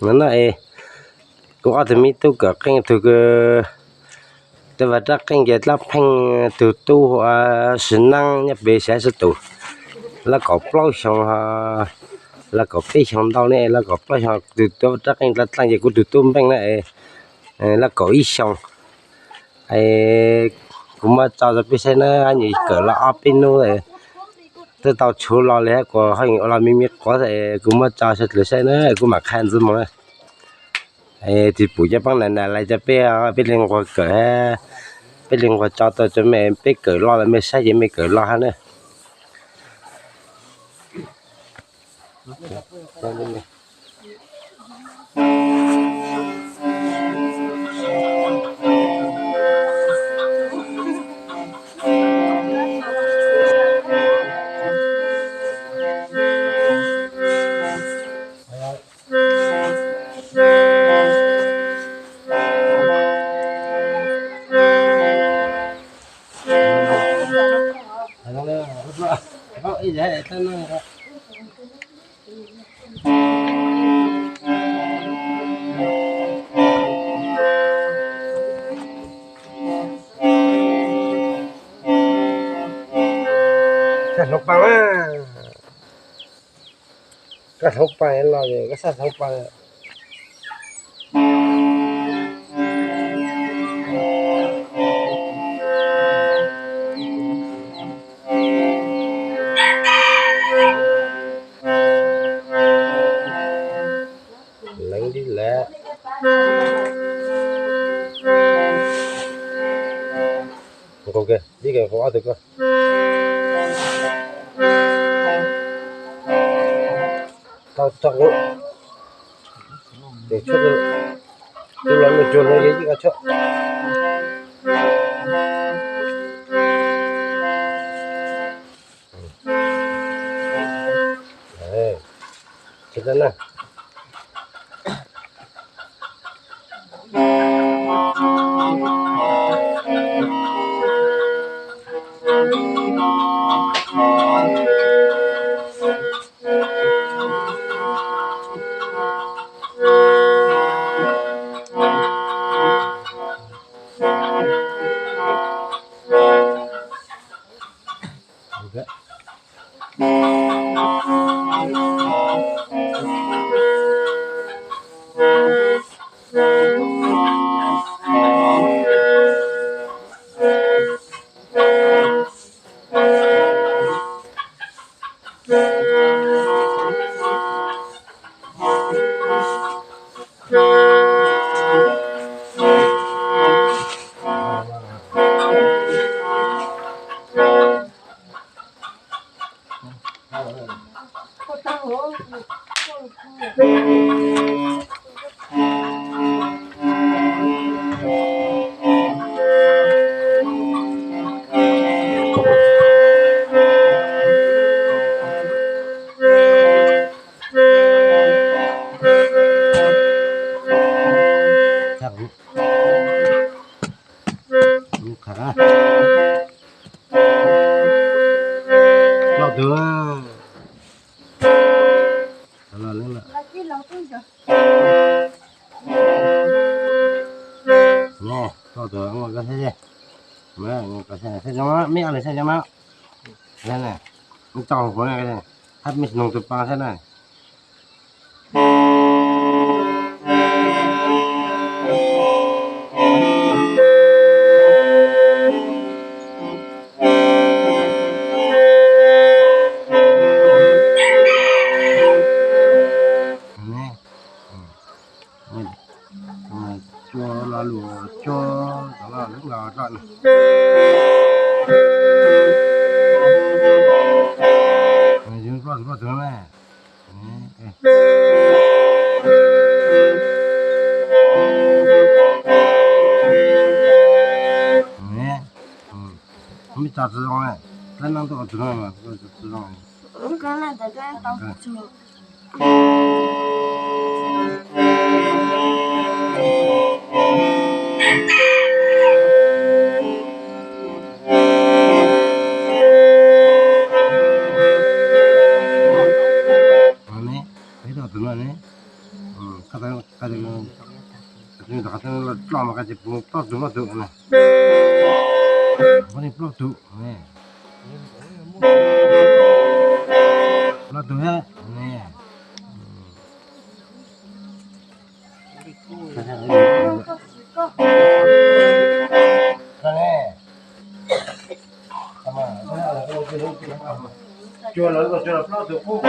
No es kuv ob tug me tub kawm qeej, tus, tus vaj rab qeej ces dlaab pheej, tus tub hu ua Sim Neeb nyob pem Xaiv Xab Tus, lab kaum plaub xyoo, lab kaum peb xyoo ntau ne, lab kaum plaub xyoo. Tus tub vaj rab qeej dlaab dlaab ces kuv tus tub npeej na, lab kaum ib xyoo. Kuv muab tso rau peb saib na, nyuam kawm los ob peb hnub twb tau tshuav los li, kuv ho ua los me me quav, kuv muab tso sawv daws saib na, kuv mam qha ntxiv mus na. Tis pum cov paab nas nas lais rau peb, peb li nquag kawm, peb li nquag tso tau rau mej, peb kawm los los mej saib ces mej kawm los hab na. Koj hloov paas los, koj xav hloov paas. Leev li lawm. Nqus kiag, ib kiag nqus ob tug ko. Tau tso, tus los nws cuag no yog ib qho tshuaj. Tsis tau na. Plaub tug. Plaub tug, mej ob leeg saib zoo na, mej tso kuv na, hab mej noog tus paas saib na. Cua lo lus cua, cov lo lus los roj. Yus ploj tug ploj tug na. Mej tso tsis zoo na, dlaab neeb tuaj ua tug no mas tsis zoo. Peb tau tus no ne, Qhov twg, qhov twg, qhov twg los ploj mas qhov twg, ploj tus, ploj tus na. Qhov twg ploj tus ne. Ploj tus ne. Cua los, cua los ploj tus qub.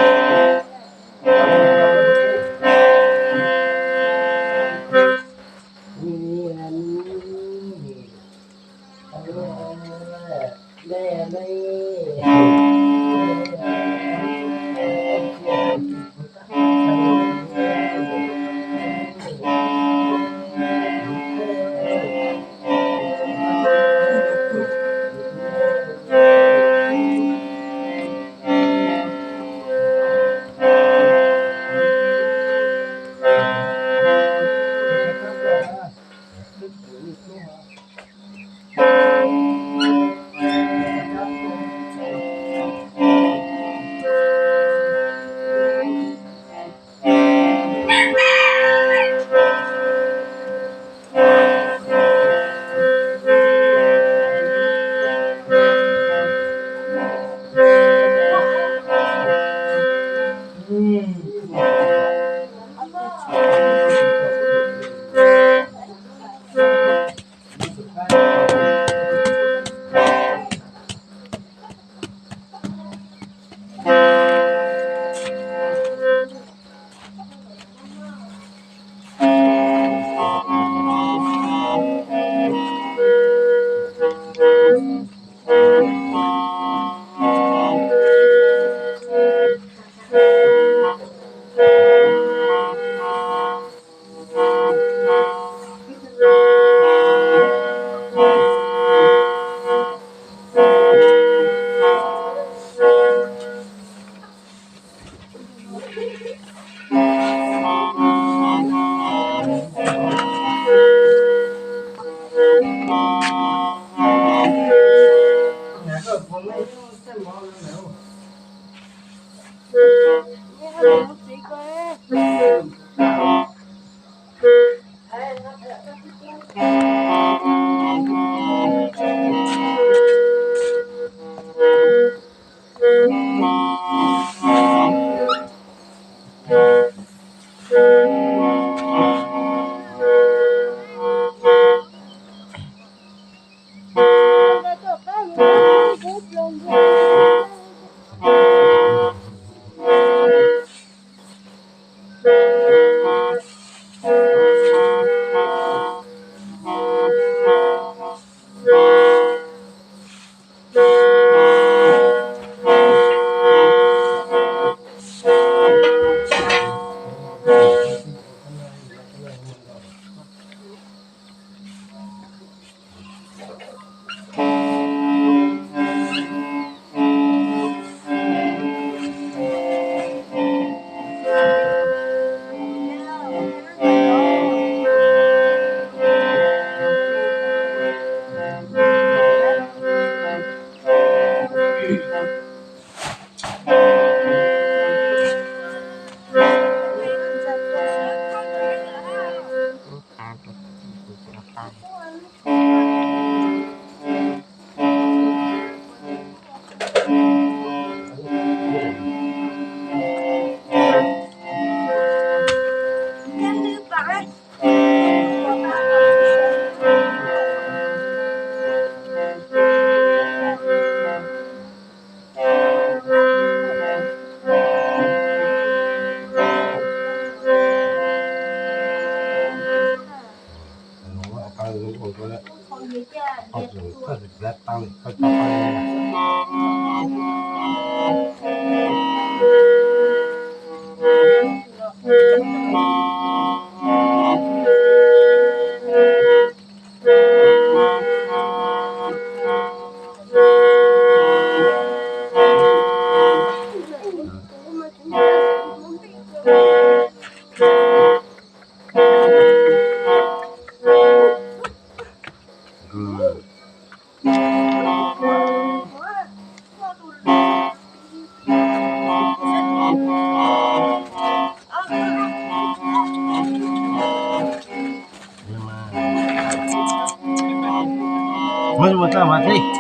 Ua tau mas thiab.